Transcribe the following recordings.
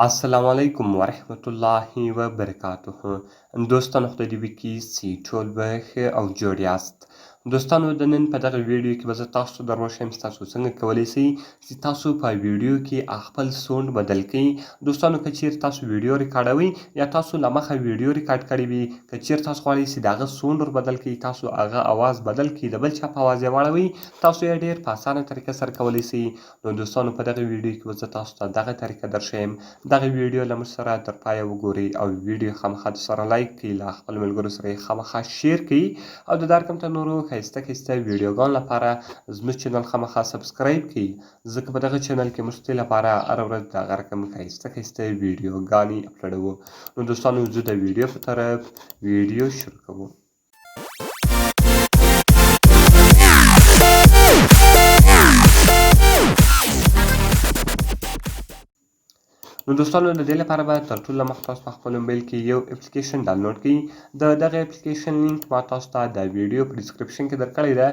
السلام علیکم ورحمت الله وبرکاته. دوستانو، خدای دې وکړي چې ټول به ښه او جوړ یاست. دوستانو، د نن په دغه ویډیو کې به زه تاسو ته در وښیم چې تاسو څنګه کولی شئ چې تاسو په ویډیو کې خپل sound بدل کړئ. دوستانو، که چیرې تاسو ویډیو ریکارډوئ یا تاسو له مخه ویډیو ریکارډ کړې وي، که چیرې تاسو غواړئ چې د هغه sound ور بدل کړئ، تاسو هغه اواز بدل کړئ، د بل چا په اواز یې واړوئ، تاسو یې ډېر په اسانه طریقه سره کولی شئ. نو دوستانو، په دغه ویډیو کې به زه تاسو ته دغه طریقه درښیم. دغه ویډیو له موږ سره تر پایه وګورئ او ویډیو خامخا سره like کړئ، له خپل ملګرو سره یې خامخا share کړئ او د دا رقم ته نورو ښایسته ښایسته ویډیوګانو لپاره زموږ channel خامخا subscribe کړئ، ځکه په دغه channel کې موږ ستاسو لپاره هره ورځ دغه رقم ښایسته ښایسته ویډیوګانې اپلوډوو. نو دوستانو، زه د ویډیو په طرف ویډیو شروع کوو. نو دوستانو، د دې لپاره به تر ټولو مخ تاسو په خپل موبایل کې یو اپلیکیشن ډاونلوډ کړئ. د دغه اپلیکیشن لینک ما تاسو ته د ویډیو په description کې درکړی ده.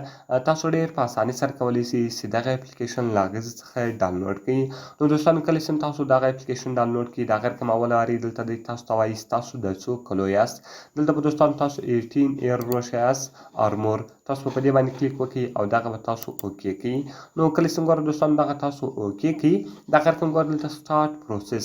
تاسو ډیر په اسانۍ سره کولی شئ چې دغه اپلیکیشن له هغه څخه ډاونلوډ کړئ. نو دوستانو، کله چې تاسو دغه اپلیکیشن ډاونلوډ کړئ، دا غیر کوم اوله واري دلته دی تاسو ته وایي چې تاسو د څو کلو یاست. دلته به دوستانو تاسو 18 year وښیاست or more. تاسو په دې باندې کلیک وکړئ او دغه به تاسو okay کړئ. نو کله چې ګوره دوستانو دغه تاسو okay کړئ، دغه رقم ګوره دلته start process.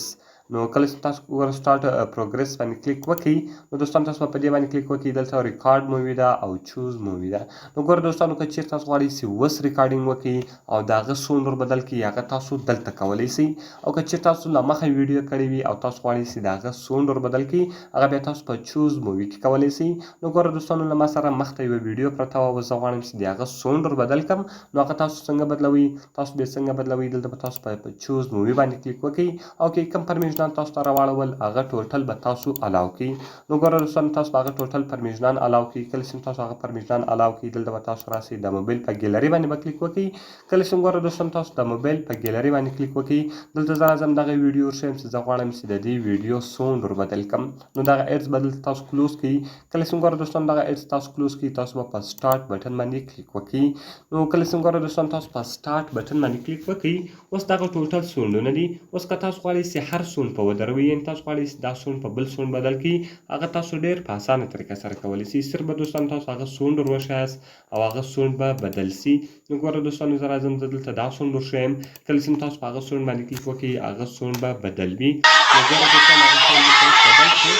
نو کله چې تاسو ګوره start progress باندې کلیک وکړئ، نو دوستانو تاسو په دې باندې کلیک وکړئ. دلته record movie ده او choose movie ده. نو ګوره دوستانو، که چیرې تاسو غواړئ چې وس recording وکړئ او د هغه sound ور بدل کړئ، هغه تاسو دلته کولی شئ، او که چیرې تاسو له مخه ویډیو کړې وي او تاسو غواړئ چې د هغه sound ور بدل کړئ، هغه بیا تاسو په choose movie کې کولی شئ. نو ګوره دوستانو، له ما سره مخته یوه ویډیو پرته وه، اوس زه غواړم چې د هغه sound ور بدل کړم. نو هغه تاسو څنګه بدلوئ؟ تاسو بیا څنګه بدلوئ؟ دلته به تاسو په choose movie باندې کلیک وکړئ او که کوم permission ان تاسو ته راواړول، هغه total به تاسو allow کړئ. نو ګوره دوستانو، تاسو به هغه total permission ان allow کړئ. کله چې تاسو هغه permission ان allow کړئ، دلته به تاسو راسئ، د موبایل په ګیلري باندې به کلیک وکړئ. کله چې ګوره دوستانو تاسو د موبایل په ګیلري باندې کلیک وکړئ، دلته زه راځم، دغه ویډیو ورښیم چې زه غواړم چې د دې ویډیو sound ور بدل کړم. نو دغه ads به دلته تاسو close کړئ. کله چې ګوره دوستانو دغه ads تاسو close کړئ، تاسو به په start button باندې کلیک وکړئ. نو کله چې ګوره دوستانو تاسو په start button باندې کلیک وکړئ، اوس دغه total sound ونه دي. اوس که تاسو غواړئ چې هر sound په ودروئ، یعنې تاسو غواړئ چې دا sound په بل sound بدل کړئ، هغه تاسو ډېر په اسانه طریقه سره کولی شئ. صرف به دوستانو تاسو هغه sound ور وښیاست او هغه sound به بدل شي. نو ګوره دوستانو، زه راځم، زه دلته دا sound ورښیم. کله چې تاسو په هغه sound باندې کلیک وکړئ، هغه sound به بدل وي. نو ګوره دوستانو، هغه sound دلته اوس بدل شو.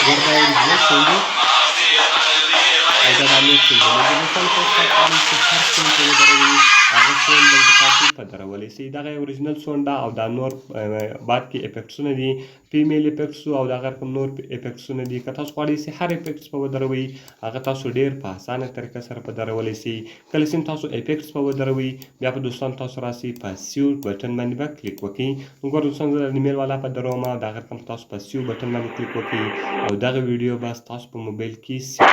ګوره، دا original sound او دا د نور sound. نو دوستانو، که تاسو غواړئ چې هر sound ته ودروئ، هغه sound دلته تاسو په درولی شئ. دغه original sound ده او دا نور بعد کې effects ونه دي، female effects او دغه رقم نور effects ونه دي. که تاسو غواړئ چې هر effects په ودروئ، هغه تاسو ډیر په اسانه طریقه سره په درولی شئ. کله چې تاسو effects په ودروئ، بیا په دوستان تاسو راسئ، په save button باندې به کلیک وکړئ. نو ګوره دوستان، زه د میل والا په دروم او دغه رقم تاسو په save button باندې کلیک وکړئ او دغه ویډیو به ستاسو په موبایل کې save شي.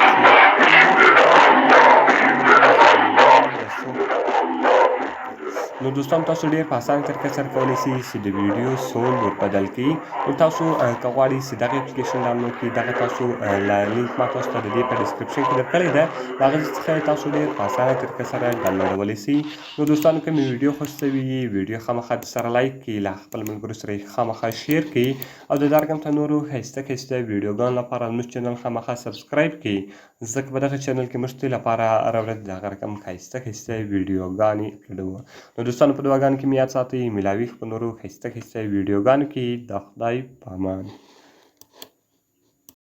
نو دوستان، تاسو ډیر په اسانه طریقه سره کولی شئ چې د ویډیو sound ور بدل کړئ. نو تاسو که غواړئ چې دغه اپلیکیشن ډاونلوډ کړئ، دغه تاسو له لینک ما تاسو ته د دې په description کې درکړی ده. د هغه څخه تاسو ډیر په اسانه طریقه سره ډاونلوډولی شئ. نو دوستانو، که مې ویډیو خوښ شوي، ویډیو خامخا سره like کړئ، له خپل ملګرو سره یې خامخا share کړئ او د دا رقم ته نورو ښایسته ښایسته ویډیوګانو لپاره زموږ channel خامخا subscribe کړئ، ځکه په دغه channel کې موږ ستاسو لپاره هره ورځ دغه رقم ښایسته ښایسته ویډیوګانې اپلوډوو. نو دوستانو، په دعاګانو کې مې یاد ساتئ. ملاوي په نورو ښایسته ښایسته ویډیوګانو کې. د خدای په امان.